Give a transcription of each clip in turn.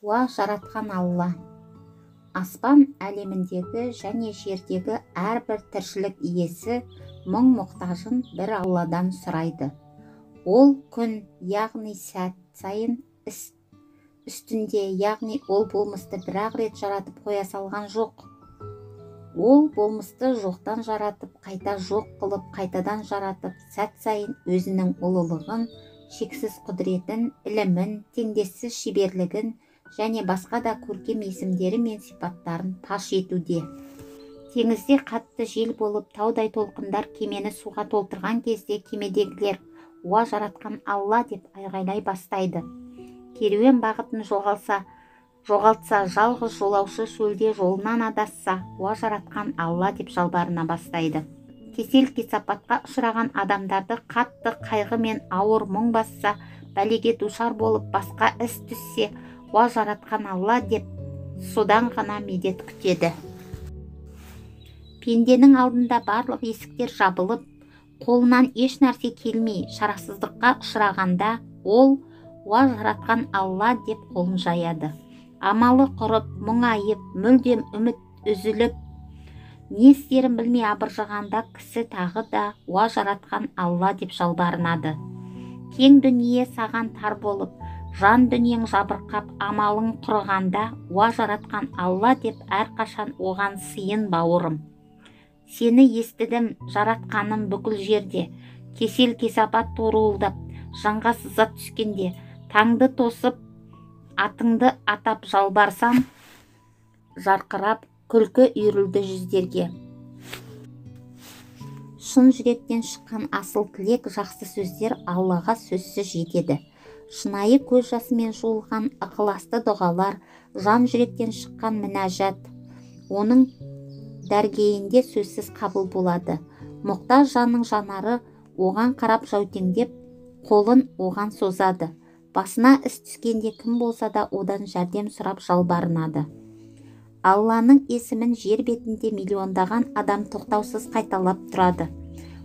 Уа жаратқан Алла, аспан әлеміндегі және жердегі әрбір тіршілік иесі мұң-мұқтажын бір Алладан сұрайды. Ол күн, яғни сәт сайын іс үстінде, яғни ол болмысты бір-ақ рет жаратып қоя салған жоқ. Ол болмысты жоқтан жаратып, қайта жоқ қылып, қайтадан жаратып, сәт сайын өзінің ұлылығын, шексіз құдіретін, ілімін, теңдессіз шеберлігін және басқа да көркем есімдері мен сипаттарын паш етуде. Теңізде қатты жел болып, таудай толқындар кемені суға толтырған кезде кемедегілер «Уа жаратқан Алла» деп айғайлай бастайды. Керуен бағытын жоғалтса, жалғыз жолаушы шөлде жолынан адасса, «Уа жаратқан Алла» деп жалбарына бастайды. Кесел кесапатқа ұшыраған адамдарды қатты қайғы мен ауыр мұң басса, бәлеге душар болып басқа іс түссе, «Уа жаратқан Алла» деп содан ғана медет күтеді. Пенденің алдында барлық есіктер жабылып, қолынан еш нәрсе келмей, шарасыздыққа ұшырағанда ол «Уа жаратқан Алла» деп қолын жаяды. Амалы құрып, мұңайып, мүлдем үміт үзіліп, не істерін білмей абыржығанда кісі тағы да «Уа жаратқан Алла» деп жалбарынады. Кең дүние саған тар болып, жан дүниең жабырқап, амалың құрығанда «Уа жаратқан Алла» деп әрқашан оған сыйын, бауырым. Сені естідім, жаратқаным бүкіл жерде, кесел кесапат торуылдап, жанға сызат түскенде, таңды тосып, атыңды атап жалбарсам, жарқырап күлкі үйірілді жүздерге. Шын жүректен шыққан асыл тілек, жақсы сөздер Аллаға сөзсіз жетеді. Шынайы көз жасымен жуылған ықыласты дұғалар, жан жүректен шыққан мінәжат оның дәргейінде сөзсіз қабыл болады. Мұқтаж жанның жанары оған қарап жәутеңдеп, қолын оған созады. Басына іс түскенде кім болса да одан жәрдем сұрап жалбарынады. Алланың есімін жер бетінде миллиондаған адам тоқтаусыз қайталап тұрады.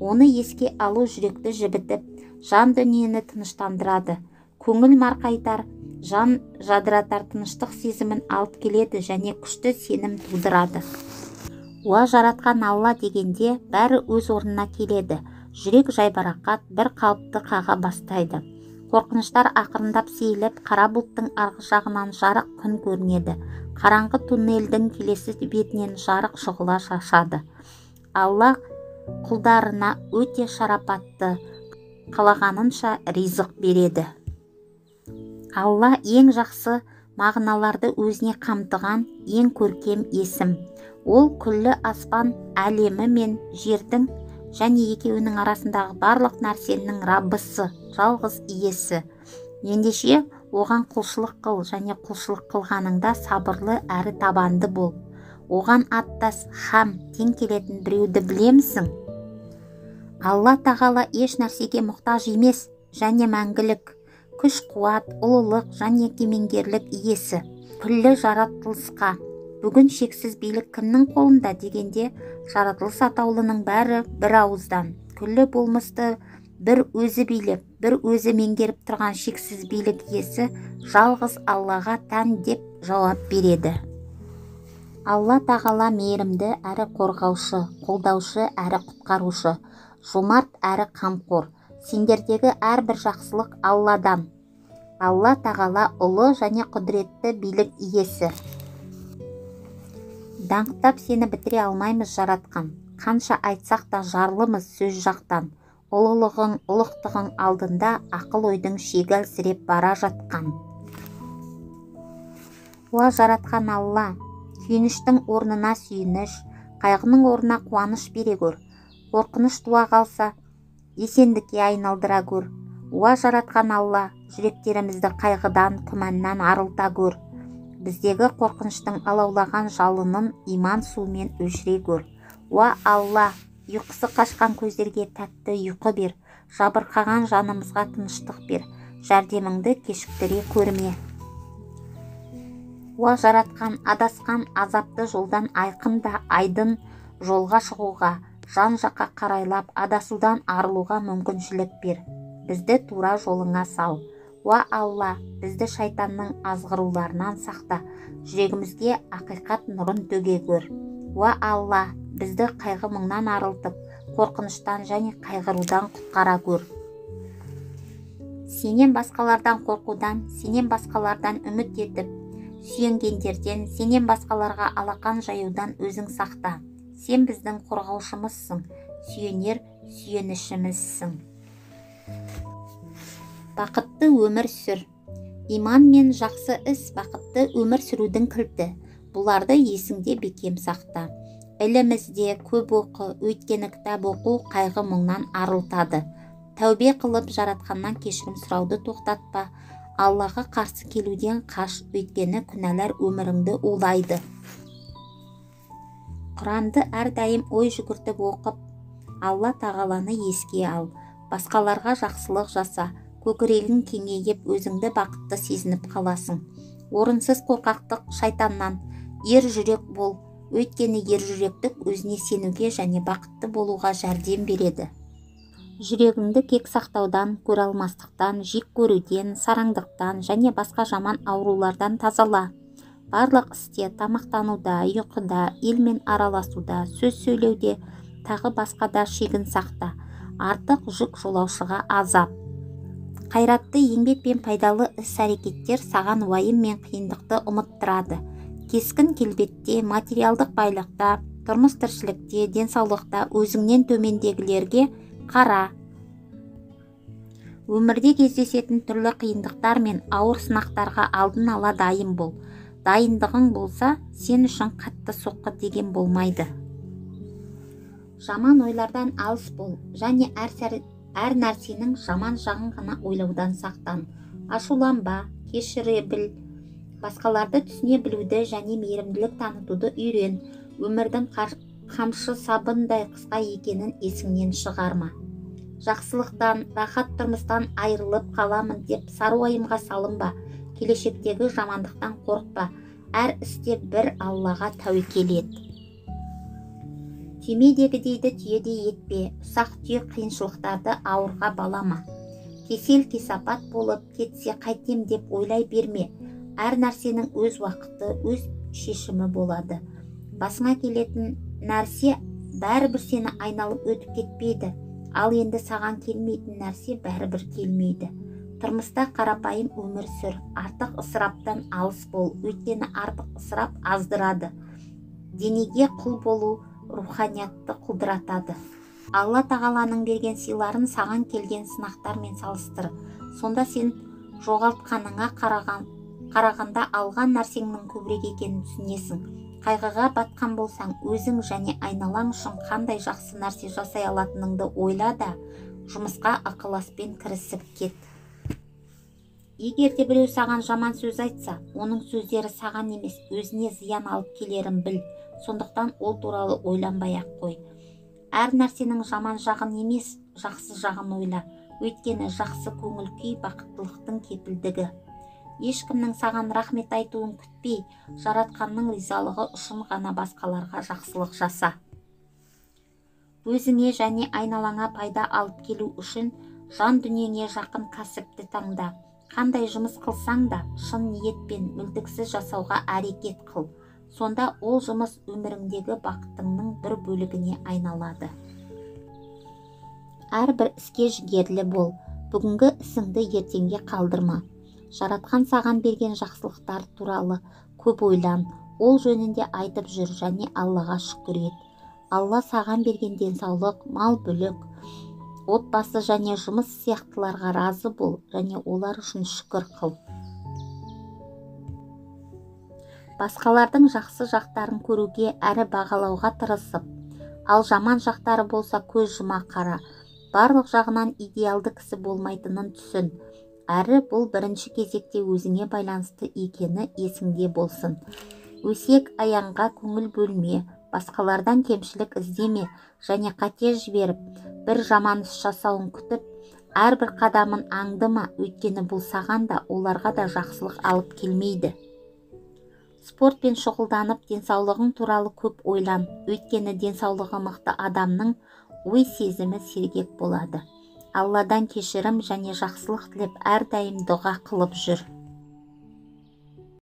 Оны еске алу жүректі жібітіп, жан дүниені тыныштандырады. Көңіл марқайтар, жан жадыратар тыныштық сезімін алып келеді және күшті сенім тудырады. Уа жаратқан Алла дегенде бәрі өз орнына келеді. Жүрек жайбарақат бір қалыпты қаға бастайды. Қорқыныштар ақырындап сейіліп, қара бұлттың арғы жағынан жарық күн көрінеді. Қараңғы туннельдің келесі бетінен жарық шұғыла шашады. Алла құлдарына өте шарапатты, қалағанынша ризық береді. Алла ең жақсы мағыналарды өзіне қамтыған ең көркем есім. Ол күллі аспан әлемі мен жердің және екеуінің арасындағы барлық нәрсенің раббысы, жалғыз иесі. Ендеше оған құлшылық қыл және құлшылық қылғаныңда сабырлы әрі табанды бол. Оған аттас хам тең келетін біреуді білемісің? Алла тағала еш нәрсеге мұқтаж емес және мәңгілік күш, қуат, ұлылық және кемеңгерлік иесі. Күллі жаратылысқа бүгін шексіз билік кімнің қолында дегенде, жаратылыс атаулының бәрі бір ауыздан күллі болмысты бір өзі билеп, бір өзі меңгеріп тұрған шексіз билік иесі жалғыз Аллаға тән деп жауап береді. Алла тағала мейірімді әрі қорғаушы, қолдаушы әрі құтқарушы, жомарт әрі қамқор. Сендердегі әрбір жақсылық Алладан. Алла тағала ұлы және құдіретті билік иесі. Даңқтап сені бітіре алмаймыз жаратқан. Қанша айтсақ та жарлымыз сөз жақтан. Ұлылығың, ұлықтығың алдында ақыл ойдың шегі әлсіреп бара жатқан. Уа жаратқан Алла, күйініштің орнына сүйініш, қайғының орнына қуаныш бере көр. Қорқыныш туа қалса, есендікке айналдыра көр. Уа жаратқан Алла, жүректерімізді қайғыдан, күмәннан арылта көр. Біздегі қорқыныштың алаулаған жалынын иман суымен өшіре көр. Уа Алла, ұйқысы қашқан көздерге тәтті ұйқы бер, жабырқаған жанымызға тыныштық бер, жәрдеміңді кешіктіре көрме. Уа жаратқан, адасқан азапты жолдан айқын да айдын жолға шығуға, жан жаққа қарайлап, адасудан арылуға мүмкіншілік бер. Бізді тура жолыңа сал. Уа Алла, бізді шайтанның азғыруларынан сақта, жүрегімізге ақиқат нұрын төге көр. Уа Алла, бізді қайғы-мұңнан арылтып, қорқыныштан және қайғырудан құтқара көр. Сенен басқалардан қорқудан, сенен басқалардан үміт етіп, сүйенгендерден, сенен басқаларға алақан жаюдан өзің сақта. Сен біздің қорғаушымызсың, сүйенер сүйенішімізсің. Бақытты өмір сүр. Иман мен жақсы іс бақытты өмір сүрудің кілті. Бұларды есіңде бекем сақта. Ілім ізде, көп оқы, өйткені кітап оқу қайғы мұңнан арылтады. Тәубе қылып жаратқаннан кешірім сұрауды тоқтатпа. Аллаға қарсы келуден қаш, өйткені күнәлар өміріңді улайды. Құранды әрдайым ой жүгіртіп оқып, Алла тағаланы еске ал. Басқаларға жақсылық жаса, көкірегің кеңейіп, өзіңді бақытты сезініп қаласың. Орынсыз қорқақтық шайтаннан. Ер жүрек бол, өйткені ер жүректік өзіне сенуге және бақытты болуға жәрдем береді. Жүрегіңді кек сақтаудан, көре алмастықтан, жек көруден, сараңдықтан және басқа жаман аурулардан тазала. Барлық істе, тамақтануда, ұйқыда, елмен араласуда, сөз сөйлеуде, тағы басқа да шегін сақта. Артық жүк жолаушыға азап. Қайратты еңбек пен пайдалы іс-әрекеттер саған уайым мен қиындықты ұмыттырады. Кескін келбетте, материалдық байлықта, тұрмыс тіршілікте, денсаулықта өзіңнен төмендегілерге қара. Өмірде кездесетін түрлі қиындықтар мен ауыр сынақтарға алдын ала дайын бол. Дайындығың болса, сен үшін қатты соққы деген болмайды. Жаман ойлардан алыс бол және әр нәрсенің жаман жағын ғана ойлаудан сақтан. Ашуланба, кешіре біл, басқаларды түсіне білуді және мейірімділік танытуды үйрен. Өмірдің қамшы сабындай қысқа екенін есіңнен шығарма. Жақсылықтан, рахат тұрмыстан айырылып қаламын деп сары уайымға салынба. Келешектегі жамандықтан қорықпа. Әр істе бір Аллаға тәуекел ет. Түймедегідейді түйедей етпе, ұсақ-түйек қиыншылықтарды ауырға балама. Кесел кесапат болып кетсе қайтем деп ойлай берме. Әр нәрсенің өз уақыты, өз шешімі болады. Басыңа келетін нәрсе бәрібір сені айналып өтіп кетпейді. Ал енді саған келмейтін нәрсе бәрібір келмейді. Тұрмыста қарапайым өмір сүр, артық ысыраптан алыс бол, өйткені артық ысырап аздырады. Денеге құл болу руханиятты құлдыратады. Алла тағаланың берген сыйларын саған келген сынақтармен салыстыр. Сонда сен жоғалтқаныңа қарағанда алған нәрсеңнің көбірек екенін түсінесің. Қайғыға батқан болсаң, өзің және айналаң үшін қандай жақсы нәрсе жасай алатыныңды ойла да, жұмысқа ықыласпен кірісіп кет. Егер де біреу саған жаман сөз айтса, оның сөздері саған емес, өзіне зиян алып келерін біл. Сондықтан ол туралы ойланбай-ақ қой. Әр нәрсенің жаман жағын емес, жақсы жағын ойла. Өйткені жақсы көңіл күй бақыттылықтың кепілдігі. Ешкімнің саған рахмет айтуын күтпей, жаратқанның ризалығы үшін ғана басқаларға жақсылық жаса. Өзіңе және айналаңа пайда алып келу үшін жан дүниеңе жақын кәсіпті таңда. Қандай жұмыс қылсаң да, шын ниетпен мүлтіксіз жасауға әрекет қыл. Сонда ол жұмыс өміріңдегі бақытыңның бір бөлігіне айналады. Әрбір іске жігерлі бол. Бүгінгі ісіңді ертеңге қалдырма. Жаратқан саған берген жақсылықтар туралы көп ойлан, ол жөнінде айтып жүр және Аллаға шүкір ет. Алла саған берген денсаулық, мал-мүлік, отбасы және жұмыс сияқтыларға разы бол және олар үшін шүкір қыл. Басқалардың жақсы жақтарын көруге әрі бағалауға тырысып, ал жаман жақтары болса көз жұма қара. Барлық жағынан идеалды кісі болмайтынын түсін. Әрі бұл бірінші кезекте өзіңе байланысты екені есіңде болсын. Өсек аяңға көңіл бөлме, басқалардан кемшілік іздеме және қате жіберіп, бір жаман іс жасауын күтіп, әрбір қадамын аңдыма, өйткені бұл саған да, оларға да жақсылық алып келмейді. Спортпен шұғылданып, денсаулығың туралы көп ойлан, өйткені денсаулығы мықты адамның ой сезімі сергек болады. Алладан кешірім және жақсылық тілеп, әрдайым дұға қылып жүр.